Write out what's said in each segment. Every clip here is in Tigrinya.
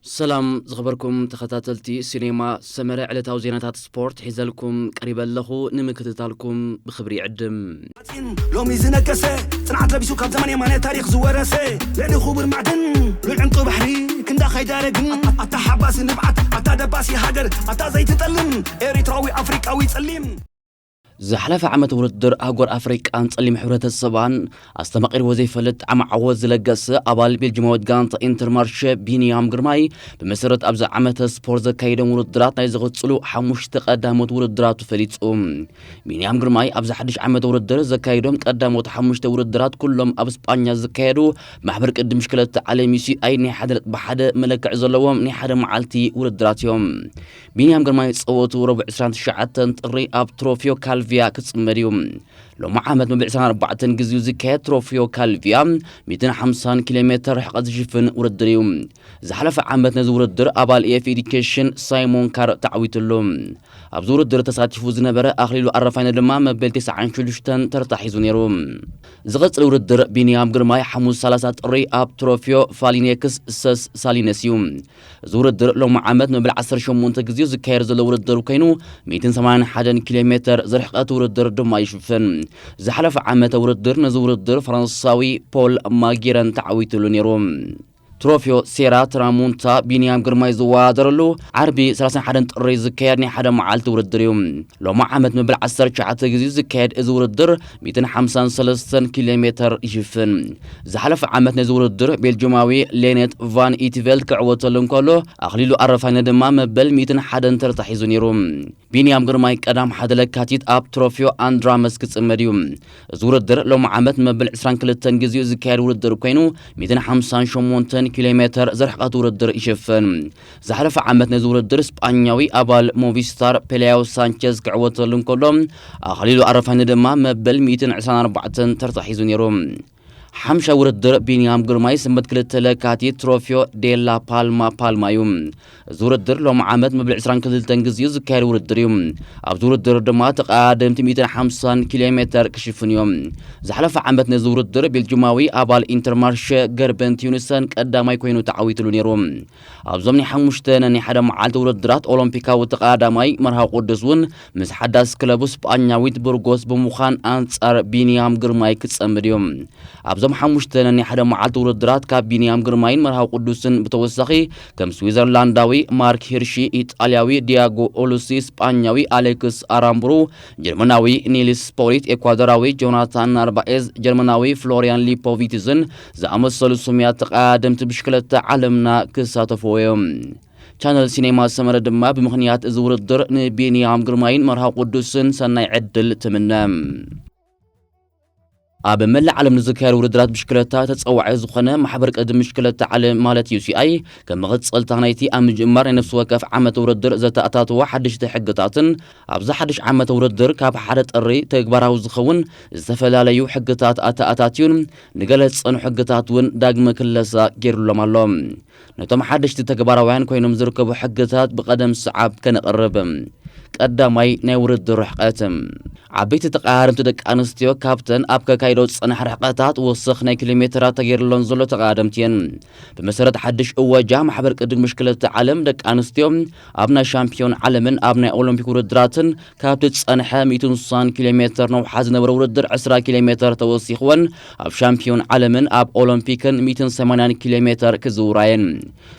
ሰላም ዝኸበርኩም ተኸታተልቲ ሲኔማ ሰመረ፣ ዕለታዊ ዜናታት ስፖርት ሒዘልኩም ቀሪበ ኣለኹ። ንምክትታልኩም ብኽብሪ ይዕድም። ሎሚ ዝነገሰ ጽንዓት ለቢሱ ካብ ዘመን የማነ ታሪኽ ዝወረሰ ልዕሊ ክቡር ማዕድን ልዑል ዕንቂ ባሕሪ ክንዳ ከይዳረግን ኣታ ሓባሲ ንብዓት ኣታ ደባሲ ሃገር ኣታ ዘይትጠልም ኤሪትራዊ ኣፍሪቃዊ ጸሊም። ዝሓለፈ ዓመት ውድድር ኣህጉር ኣፍሪቃን ጸሊም ሕብረተሰባን ኣስተማቒርዎ ዘይፈልጥ ጣዕሚ ዓወት ዝለገሰ ኣባል ቤልጅማዊት ጋንታ ኢንተርማርሸ ቢንያም ግርማይ ብመሰረት ኣብዚ ዓመተ ስፖርት ዘካየዶም ውድድራት ናይ ዝቕጽሉ ሓሙሽተ ቀዳሞት ውድድራቱ ፈሊጹ። ቢንያም ግርማይ ኣብዚ ሓድሽ ዓመት ውድድር ዘካየዶም ቀዳሞት ሓሙሽተ ውድድራት ኩሎም ኣብ ስጳኛ ዝካየዱ ማሕበር ቅድም ሽክለታ ዓለም ዩ ሲ ኣይ ናይ ሓደ ነጥቢ ሓደ መለክዕ ዘለዎም ናይ ሓደ መዓልቲ ውድድራት እዮም። ቢንያም ግርማይ ጸወቱ ረቡዕ ዕስራን ትሽዓተን ጥሪ ኣብ ትሮፊዮ ካልቪያ ክጽመድ እዩ። ሎሚ ዓመት መበል ዕስራን ኣርባዕተን ግዜኡ ዝካየድ ትሮፊዮ ካልቪያ ሚእትን ሓምሳን ኪሎ ሜተር ርሕቀት ዝሽፍን ውድድር እዩ። ዝሓለፈ ዓመት ነዚ ውድድር ኣባል ኤፍ ኤ ዲኬሽን ሳይሞን ካር ተዓዊትሉ። ኣብዚ ውድድር ተሳቲፉ ዝነበረ ኣኽሊሉ ኣረፋይነ ድማ መበል ተስዓን ሽዱሽተን ተርታ ሒዙ ነይሩ። ዝቐጽል ውድድር ቢንያም ግርማይ ሓሙስ ሰላሳ ጥሪ ኣብ ትሮፊዮ ፋሊኔክስ ሰስ ሳሊነስ እዩ። እዚ ውድድር ሎሚ ዓመት መበል ዓሰርተ ሸሞንተ ግዜኡ ዝካየድ ዘሎ ውድድር ኮይኑ ሚእትን ሰማንያን ሓደን ኪሎ ሜተር ዝርሕቀት ውድድር ድማ ይሽፍን። ዝሓለፈ ዓመተ ውድድር ነዚ ውድድር ፈረንሳዊ ፖል ማጊረን ተዓዊትሉ ነይሩ። ትሮፊዮ ሴራ ትራሙንታ ቢንያም ግርማይ ዝወዳደረሉ ዓርቢ ሰላሳን ሓደን ጥሪ ዝካየድ ናይ ሓደ መዓልቲ ውድድር እዩ። ሎሚ ዓመት መበል ዓሰርተ ትሽዓተ ግዜኡ ዝካየድ እዚ ውድድር ሚእትን ሓምሳን ሰለስተን ኪሎ ሜተር ይሽፍን። ዝሓለፈ ዓመት ነዚ ውድድር ቤልጅማዊ ሌኔት ቫን ኢትቨልት ክዕወተሉ እንከሎ ኣኽሊሉ ኣረፋይነ ድማ መበል ሚእትን ሓደን ተርታ ሒዙ ነይሩ። ቢንያም ግርማይ ቀዳም ሓደ ለካቲት ኣብ ትሮፊዮ ኣንድራመስ ክጽመድ እዩ። እዚ ውድድር ሎሚ ዓመት መበል ዕስራን ክልተን ግዜኡ ዝካየድ ውድድር ኮይኑ ሚእትን ሓምሳን ሸሞንተን ኪሎ ሜተር ዝርሕቀት ውድድር ይሽፍን። ዝሓለፈ ዓመት ነዚ ውድድር ስጳኛዊ ኣባል ሞቪስታር ፔላዮ ሳንቸዝ ክዕወተሉ እንከሎ ኣኽሊሉ ኣረፋይነ ድማ መበል ሚእትን ዕስራን ኣርባዕተን ተርታ ሒዙ ነይሩ። ሓምሻይ ውድድር ቢንያም ግርማይ ሰንበት ክልተ ለካቲት ትሮፊዮ ዴላ ፓልማ ፓልማ እዩ። እዚ ውድድር ሎሚ ዓመት መበል ዕስራን ክልተን ግዜኡ ዝካየድ ውድድር እዩ። ኣብዚ ውድድር ድማ ተቐዳደምቲ ሚእትን ሓምሳን ኪሎ ሜተር ክሽፍኑ እዮም። ዝሓለፈ ዓመት ነዚ ውድድር ቤልጅማዊ ኣባል ኢንተርማርሸ ገርበንት ዩኒሰን ቀዳማይ ኮይኑ ተዓዊትሉ ነይሩ። ኣብዞም ናይ ሓሙሽተ ነናይ ሓደ መዓልቲ ውድድራት ኦሎምፒካዊ ተቐዳዳማይ መርሃዊ ቅዱስ እውን ምስ ሓዳስ ክለቡ ስጳኛዊት ቡርጎስ ብምዃን ኣንጻር ቢንያም ግርማይ ክጸምድ እዩ። ኣብዞም ሓሙሽተ ነናይ ሓደ መዓልቲ ውድድራት ካብ ቢንያም ግርማይን መርሃዊ ቅዱስን ብተወሳኺ ከም ስዊዘርላንዳዊ ማርክ ሂርሺ፣ ኢጣልያዊ ዲያጎ ኦሉሲ፣ ስጳኛዊ ኣሌክስ ኣራምብሩ፣ ጀርመናዊ ኒልስ ፖሊት፣ ኤኳዶራዊ ጆናታን ናርባኤዝ፣ ጀርመናዊ ፍሎሪያን ሊፖቪትዝን ዝኣመሰሉ ስሙያት ተቐዳደምቲ ብሽክለታ ዓለምና ክሳተፍዎ እዮም። ቻነል ሲኔማ ሰመረ ድማ ብምኽንያት እዚ ውድድር ንቢንያም ግርማይን መርሃዊ ቅዱስን ሰናይ ዕድል ትምነ። ኣብ መላእ ዓለም ንዝካየዱ ውድድራት ብሽክለታ ተጸዋዒ ዝኾነ ማሕበር ቅድም ብሽክለታ ዓለም ማለት ዩ ሲ ኣይ ከም መቐጸልታ ናይቲ ኣብ ምጅማር ናይ ነፍሲ ወከፍ ዓመት ውድድር ዘተኣታተወ ሓደሽቲ ሕግታትን ኣብዚ ሓድሽ ዓመት ውድድር ካብ ሓደ ጥሪ ተግባራዊ ዝኸውን ዝተፈላለዩ ሕግታት ኣተኣታትዩን ንገለ ዝጸኑ ሕግታት እውን ዳግመ ክለሳ ገይሩሎም ኣሎ። ነቶም ሓደሽቲ ተግባራውያን ኮይኖም ዝርከቡ ሕግታት ብቐደም ሰዓብ ከነቕርብ። ቀዳማይ ናይ ውድድር ርሕቀት። ዓበይቲ ተቐዳደምቲ ደቂ ኣንስትዮ ካብተን ኣብ ከካይዶ ዝጸንሐ ርሕቀታት ወሰኽ ናይ ኪሎ ሜተራት ተገይርሎን ዘሎ ተቐዳደምቲ እየን። ብመሰረት ሓድሽ እወጃ ማሕበር ቅድም ብሽክለታ ዓለም ደቂ ኣንስትዮ ኣብ ናይ ሻምፒዮን ዓለምን ኣብ ናይ ኦሎምፒክ ውድድራትን ካብቲ ዝጸንሐ ሚእትን ስሳን ኪሎ ሜተር ነውሓ ዝነበረ ውድድር ዕስራ ኪሎ ሜተር ተወሲኽወን ኣብ ሻምፒዮን ዓለምን ኣብ ኦሎምፒክን ሚእትን ሰማንያን ኪሎ ሜተር ክዝውራ እየን።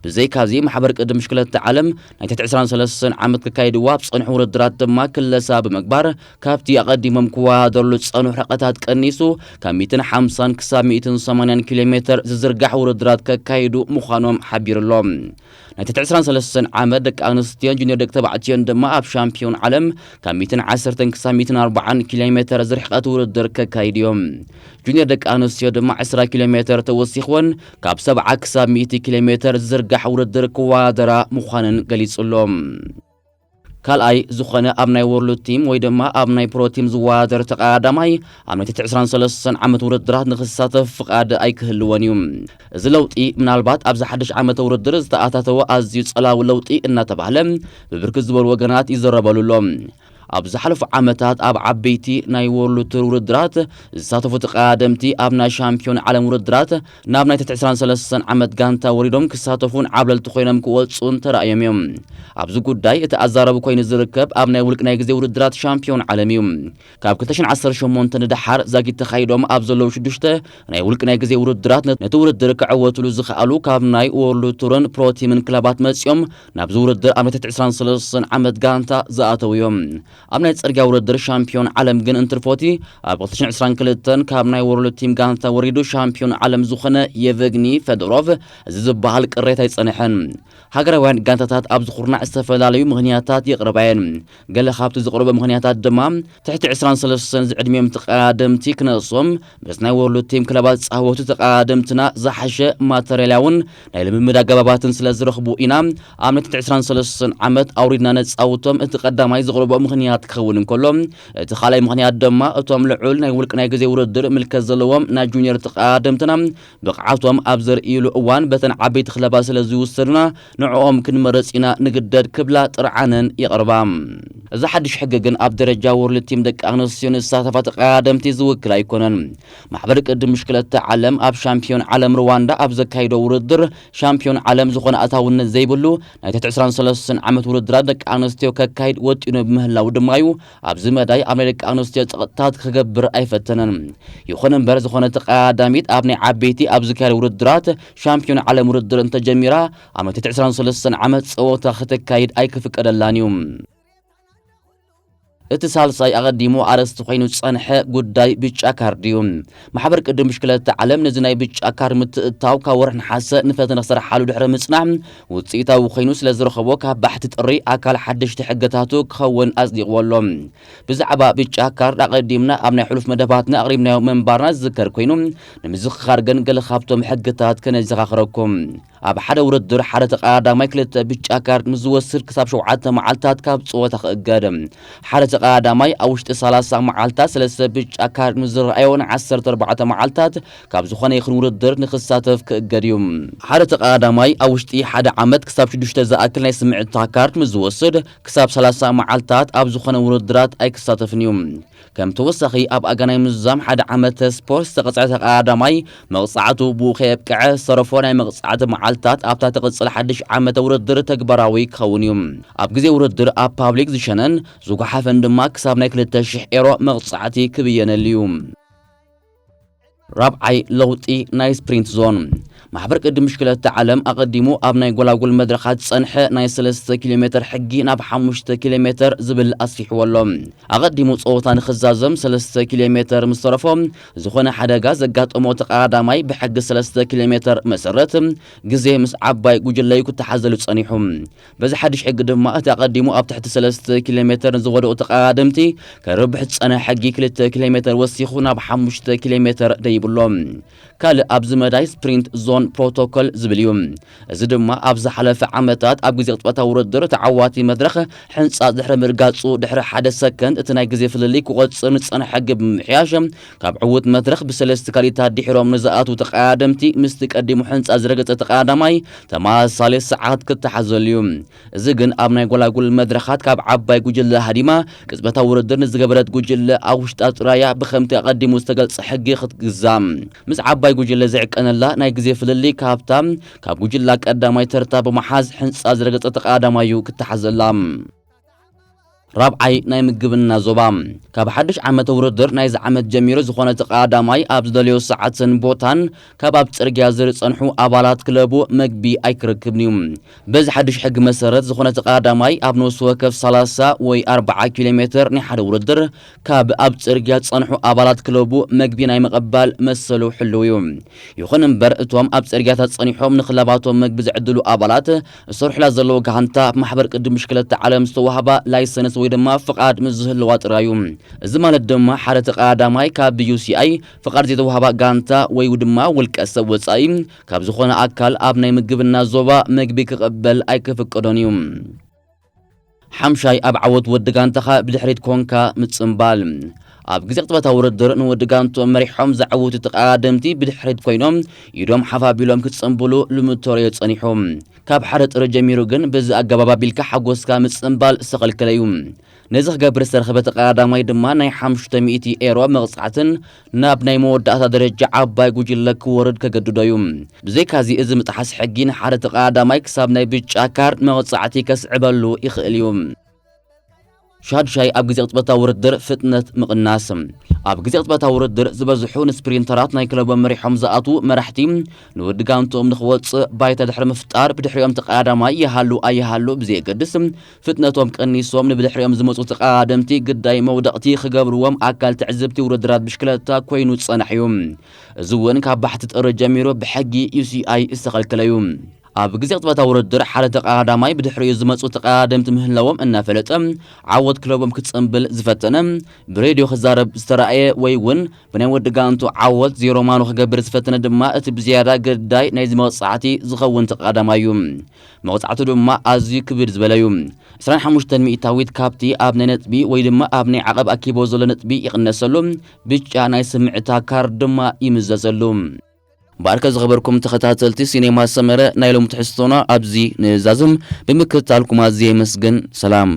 ብዘይካዚ ማሕበር ቅድም ብሽክለታ ዓለም ናይ ትሕቲ ዕስራን ሰለስተን ዓመት ክካየድዋ ኣብ ዝጸንሑ ውድድራት ድማ ክለሳ ብምግባር ካብቲ ኣቐዲሞም ክወዳደርሉ ዝጸንሑ ርሕቀታት ቀኒሱ ካብ ሚእትን ሓምሳን ክሳብ ሚእትን ሰማንያን ኪሎ ሜተር ዝዝርጋሕ ውድድራት ከካይዱ ምዃኖም ሓቢሩ ኣሎ። ናይ ትሕቲ ዕስራን ሰለስተን ዓመት ደቂ ኣንስትዮን ጁኒየር ደቂ ተባዕትዮን ድማ ኣብ ሻምፒዮን ዓለም ካብ ሚእትን ዓሰርተን ክሳብ ሚእትን ኣርባዓን ኪሎ ሜተር ዝርሕቀት ውድድር ከካይዱ እዮም። ጁኒየር ደቂ ኣንስትዮ ድማ ዕስራ ኪሎ ሜተር ተወሲኽወን ካብ ሰብዓ ክሳብ ሚእቲ ኪሎ ሜተር ዝዝርጋሕ ውድድር ክወዳደራ ምዃነን ገሊጹ ኣሎ። ካልኣይ ዝኾነ ኣብ ናይ ወርልድ ቲም ወይ ድማ ኣብ ናይ ፕሮ ቲም ዝወዳደር ተቐዳዳማይ ኣብ ናይ ትሕቲ ዕስራን ሰለስተን ዓመት ውድድራት ንኽሳተፍ ፍቓድ ኣይክህልዎን እዩ። እዚ ለውጢ ምናልባት ኣብዚ ሓድሽ ዓመተ ውድድር ዝተኣታተወ ኣዝዩ ጸላዊ ለውጢ እናተባህለ ብብርክት ዝበሉ ወገናት ይዘረበሉ ኣሎ። ኣብ ዝሓለፉ ዓመታት ኣብ ዓበይቲ ናይ ወርልድ ቱር ውድድራት ዝሳተፉ ተቐዳደምቲ ኣብ ናይ ሻምፒዮን ዓለም ውድድራት ናብ ናይ ትሕቲ ዕስራን ሰለስተን ዓመት ጋንታ ወሪዶም ክሳተፉን ዓብለልቲ ኮይኖም ክወፁን ተራእዮም እዮም። ኣብዚ ጉዳይ እቲ ኣዛረቢ ኮይኑ ዝርከብ ኣብ ናይ ውልቂ ናይ ግዜ ውድድራት ሻምፒዮን ዓለም እዩ። ካብ ክልተ ሽሕን ዓሰርተ ሸሞንተን ንደሓር ዛጊት ተኻይዶም ኣብ ዘለዉ ሽዱሽተ ናይ ውልቂ ናይ ግዜ ውድድራት ነቲ ውድድር ክዕወትሉ ዝኸኣሉ ካብ ናይ ወርልድ ቱርን ፕሮቲምን ክለባት መፂኦም ናብዚ ውድድር ኣብ ናይ ትሕቲ ዕስራን ሰለስተን ዓመት ጋንታ ዝኣተዉ እዮም። ኣብ ናይ ጽርግያ ውድድር ሻምፒዮን ዓለም ግን እንትርፎቲ ኣብ ክልተ ሽሕን ዕስራን ክልተን ካብ ናይ ወርልድ ቲም ጋንታ ወሪዱ ሻምፒዮን ዓለም ዝኾነ የቨግኒ ፈዶሮቭ እዚ ዝበሃል ቅሬታ ኣይጸንሐን። ሃገራውያን ጋንታታት ኣብ ዝኹርናዕ ዝተፈላለዩ ምኽንያታት የቕርባ እየን። ገለ ካብቲ ዝቕርቦ ምኽንያታት ድማ ትሕቲ ዕስራን ሰለስተን ዝዕድሚኦም ተቐዳደምቲ ክነሶም ምስ ናይ ወርልድ ቲም ክለባት ዝጻወቱ ተቐዳደምትና ዝሓሸ ማተርያላውን ናይ ልምምድ ኣገባባትን ስለ ዝረኽቡ ኢና ኣብ ናይ ትሕቲ ዕስራን ሰለስተን ዓመት ኣውሪድና ነጻውቶም እቲ ቀዳማይ ዝቕርቦ ምኽንያት ክኸውን እንከሎ፣ እቲ ካልኣይ ምኽንያት ድማ እቶም ልዑል ናይ ውልቂ ናይ ግዜ ውድድር ምልከት ዘለዎም ናይ ጁኒየር ተቐዳደምትና ብቕዓቶም ኣብ ዘርእይሉ እዋን በተን ዓበይቲ ክለባት ስለ ዝውሰዱና ንዕኦም ክንመርጽ ኢና ንግደድ ክብላ ጥርዓነን የቕርባ። እዚ ሓድሽ ሕጊ ግን ኣብ ደረጃ ወርልድ ቲም ደቂ ኣንስትዮ ንዝሳተፋ ተቐዳደምቲ ዝውክል ኣይኮነን። ማሕበር ቅድም ብሽክለታ ዓለም ኣብ ሻምፒዮን ዓለም ሩዋንዳ ኣብ ዘካይዶ ውድድር ሻምፒዮን ዓለም ዝኾነ ኣታውነት ዘይብሉ ናይ ትሕቲ ዕስራን ሰለስተን ዓመት ውድድራት ደቂ ኣንስትዮ ከካይድ ወጢኑ ብምህላው ድማ እዩ ኣብዚ መዳይ ኣብ ናይ ደቂ ኣንስትዮ ጸቕጥታት ክገብር ኣይፈተነን። ይኹን እምበር ዝኾነ ተቐዳዳሚት ኣብ ናይ ዓበይቲ ኣብ ዝካየድ ውድድራት ሻምፒዮን ዓለም ውድድር እንተጀሚራ ኣብ ናይ ትሕቲ ዕስራን ሰለስተን ዓመት ጸወታ ከተካይድ ኣይክፍቀደላን እዩ። እቲ ሳልሳይ ኣቐዲሙ ኣርእስቲ ኮይኑ ዝጸንሐ ጉዳይ ብጫ ካርድ እዩ። ማሕበር ቅድም ብሽክለታ ዓለም ነዚ ናይ ብጫ ካርድ ምትእትታው ካብ ወርሒ ነሓሰ ንፈተነ ክሰርሓሉ ድሕሪ ምጽናሕ ውጽኢታዊ ኮይኑ ስለ ዝረኸቦ ካብ ባሕቲ ጥሪ ኣካል ሓደሽቲ ሕግታቱ ክኸውን ኣጽዲቕዎ ኣሎ። ብዛዕባ ብጫ ካርድ ኣቐዲምና ኣብ ናይ ሕሉፍ መደባትና ኣቕሪብናዮ ምንባርና ዝዝከር ኮይኑ ንምዝኽኻር ግን ገለ ካብቶም ሕግታት ከነዘኻኽረኩም። ኣብ ሓደ ውድድር ሓደ ተቐዳዳማይ ክልተ ብጫ ካርድ ምስ ዝወስድ ክሳብ ሸውዓተ መዓልታት ካብ ጸወታ ክእገድ። ሓደ ተቐዳዳማይ ኣብ ውሽጢ ሰላሳ መዓልታት ሰለስተ ብጫ ካርድ ምስ ዝረኣዮ ን ዓሰርተ ኣርባዕተ መዓልታት ካብ ዝኾነ ይኹን ውድድር ንኽሳተፍ ክእገድ እዩ። ሓደ ተቐዳዳማይ ኣብ ውሽጢ ሓደ ዓመት ክሳብ ሽዱሽተ ዝኣክል ናይ ስምዕታ ካርድ ምስ ዝወስድ ክሳብ ሰላሳ መዓልታት ኣብ ዝኾነ ውድድራት ኣይክሳተፍን እዩ። ከም ተወሳኺ ኣብ ኣጋናይ ምዝዛም ሓደ ዓመተ ስፖርት ዝተቐጽዐ ተቐዳዳማይ መቕጻዕቱ ብኡ ከየብቅዐ ዝተረፎ ናይ መቕጻዕቲ መዓልታት ኣብታ ትቕጽል ሓድሽ ዓመተ ውድድር ተግባራዊ ክኸውን እዩ። ኣብ ግዜ ውድድር ኣብ ፓብሊክ ዝሸነን ዝጓሓፈን ድማ ክሳብ ናይ ክልተ ሽሕ ኤሮ መቕጻዕቲ ክብየነሉ እዩ። ራብዓይ ለውጢ ናይ ስፕሪንት ዞን። ማሕበር ቅድም ብሽክለታ ዓለም ኣቐዲሙ ኣብ ናይ ጎላጉል መድረኻት ዝጸንሐ ናይ ሰለስተ ኪሎ ሜተር ሕጊ ናብ ሓሙሽተ ኪሎ ሜተር ዝብል ኣስፊሕዎ ኣሎ። ኣቐዲሙ ጸወታ ንኽዛዘም ሰለስተ ኪሎ ሜተር ምስ ተረፎ ዝኾነ ሓደጋ ዘጋጠሞ ተቐዳዳማይ ብሕጊ ሰለስተ ኪሎ ሜተር መሰረት ግዜ ምስ ዓባይ ጉጅለዩ ክተሓዘሉ ጸኒሑ። በዚ ሓድሽ ሕጊ ድማ እቲ ኣቐዲሙ ኣብ ትሕቲ ሰለስተ ኪሎ ሜተር ንዝወደቑ ተቐዳደምቲ ከርብሕ ዝጸንሐ ሕጊ ክልተ ኪሎ ሜተር ወሲኹ ናብ ሓሙሽተ ኪሎ ሜተር ደይብሎ። ካልእ ኣብዚ መዳይ ስፕሪንት ዞን ፕሮቶኮል ዝብል እዩ። እዚ ድማ ኣብ ዝሓለፈ ዓመታት ኣብ ግዜ ቅጽበታዊ ውድድር ተዓዋቲ መድረኽ ሕንጻ ድሕሪ ምርጋጹ ድሕሪ ሓደ ሰከንድ እቲ ናይ ግዜ ፍልልይ ክቖጽር ንጸንሐ ሕጊ ብምምሕያሽ ካብ ዕዉት መድረኽ ብሰለስተ ካልኢታት ድሒሮም ንዝኣትዉ ተቐዳደምቲ ምስቲ ቀዲሙ ሕንጻ ዝረገጸ ተቐዳዳማይ ተመሳሳሊ ሰዓት ክተሓዘሉ እዩ። እዚ ግን ኣብ ናይ ጎላጉል መድረኻት ካብ ዓባይ ጉጅለ ሃዲማ ቅጽበታዊ ውድድር ንዝገበረት ጉጅለ ኣብ ውሽጣ ጥራያ ብኸምቲ ኣቐዲሙ ዝተገልጸ ሕጊ ክትግዛም። ምስ ዓባይ ጉጅለ ዝዕቀነላ ናይ ግዜ ፍልልይ ካብታ ካብ ጉጅላ ቀዳማይ ተርታ ብምሓዝ ሕንጻ ዝረገጸ ተቐዳዳማዩ ክተሓዘላ። ራብዓይ ናይ ምግብና ዞባ። ካብ ሓድሽ ዓመተ ውድድር ናይዚ ዓመት ጀሚሩ ዝኾነ ተቐዳዳማይ ኣብ ዝደለዮ ሰዓትን ቦታን ካብ ኣብ ጽርግያ ዝርጸንሑ ኣባላት ክለቡ መግቢ ኣይክረክብን እዩ። በዚ ሓድሽ ሕጊ መሰረት ዝኾነ ተቐዳዳማይ ኣብ ነፍሲ ወከፍ ሰላሳ ወይ ኣርባዓ ኪሎ ሜተር ናይ ሓደ ውድድር ካብ ኣብ ጽርግያ ዝጸንሑ ኣባላት ክለቡ መግቢ ናይ ምቕባል መሰሉ ሕሉው እዩ። ይኹን እምበር እቶም ኣብ ጽርግያታት ጸኒሖም ንክለባቶም መግቢ ዝዕድሉ ኣባላት ዝሰርሑላ ዘለዉ ጋንታ ብማሕበር ቅድም ብሽክለታ ዓለም ዝተዋህባ ላይሰንስ ወይ ድማ ፍቓድ ምስ ዝህልዋ ጥራይ እዩ። እዚ ማለት ድማ ሓደ ተቐዳዳማይ ካብ ዩሲኣይ ፍቓድ ዘይተዋህባ ጋንታ ወይ ድማ ውልቀ ሰብ ወጻኢ ካብ ዝኾነ ኣካል ኣብ ናይ ምግብና ዞባ መግቢ ክቕበል ኣይክፍቀዶን እዩ። ሓምሻይ ኣብ ዓወት ወዲ ጋንታኻ ብድሕሪት ኮንካ ምጽምባል። ኣብ ግዜ ቅጽበታዊ ውድድር ንውዲ ጋንትኦም መሪሖም ዘዕውቱ ተቐዳደምቲ ብድሕሪት ኮይኖም ኢዶም ሓፍ ኣቢሎም ክጽንብሉ ልምድ ተርእዮ ጸኒሑ። ካብ ሓደ ጥሪ ጀሚሩ ግን በዚ ኣገባብ ኣቢልካ ሓጎስካ ምጽንባል ዝተኸልከለ እዩ። ነዚ ክገብር ዝተረኸበ ተቐዳዳማይ ድማ ናይ ሓሙሽተ ሚእቲ ኤሮ መቕጻዕትን ናብ ናይ መወዳእታ ደረጃ ዓባይ ጉጅለ ክወርድ ከገድዶ እዩ። ብዘይካዚ እዚ ምጥሓስ ሕጊ ንሓደ ተቐዳዳማይ ክሳብ ናይ ብጫ ካርድ መቕጻዕቲ ከስዕበሉ ይኽእል እዩ። ሻዱሻይ ኣብ ግዜ ቅጽበታዊ ውድድር ፍጥነት ምቕናስ። ኣብ ግዜ ቅጽበታዊ ውድድር ዝበዝሑ ንስፕሪንተራት ናይ ክለቦም መሪሖም ዝኣትዉ መራሕቲ ንውዲ ጋንትኦም ንኽወጽእ ባይታ ድሕሪ ምፍጣር ብድሕሪኦም ተቐዳዳማይ ይሃሉ ኣይሃሉ ብዘየገድስ ፍጥነቶም ቀኒሶም ንብድሕሪኦም ዝመጹ ተቐዳደምቲ ግዳይ መውደቕቲ ክገብርዎም ኣካል ትዕዝብቲ ውድድራት ብሽክለታ ኮይኑ ዝጸንሕ እዩ። እዚ እውን ካብ ባሕቲ ጥሪ ጀሚሩ ብሕጊ ዩ ሲ ኣይ ዝተኸልከለ እዩ። ኣብ ግዜ ቅጽበታዊ ውድድር ሓደ ተቐዳዳማይ ብድሕሪኡ ዝመጹ ተቐዳደምቲ ምህላዎም እናፈለጠ ዓወት ክለቦም ክጽንብል ዝፈተነ ብሬድዮ ክዛረብ ዝተራእየ ወይ እውን ብናይ ወዲ ጋንቱ ዓወት ዜሮ ማኖ ክገብር ዝፈተነ ድማ እቲ ብዝያዳ ግዳይ ናይዚ መቕጻዕቲ ዝኸውን ተቐዳዳማይ እዩ። መቕጻዕቱ ድማ ኣዝዩ ክብድ ዝበለ እዩ። ዕስራን ሓሙሽተን ሚእታዊት ካብቲ ኣብ ናይ ነጥቢ ወይ ድማ ኣብ ናይ ዓቐብ ኣኪቦ ዘሎ ነጥቢ ይቕነሰሉ፣ ብጫ ናይ ስምዕታ ካርድ ድማ ይምዘዘሉ። ባርከ ዝኸበርኩም ተኸታተልቲ ሲኔማ ሰመረ ናይ ሎም ትሕዝቶና ኣብዚ ንዛዝም ብምክትታልኩም ኣዝየ የመስግን። ሰላም።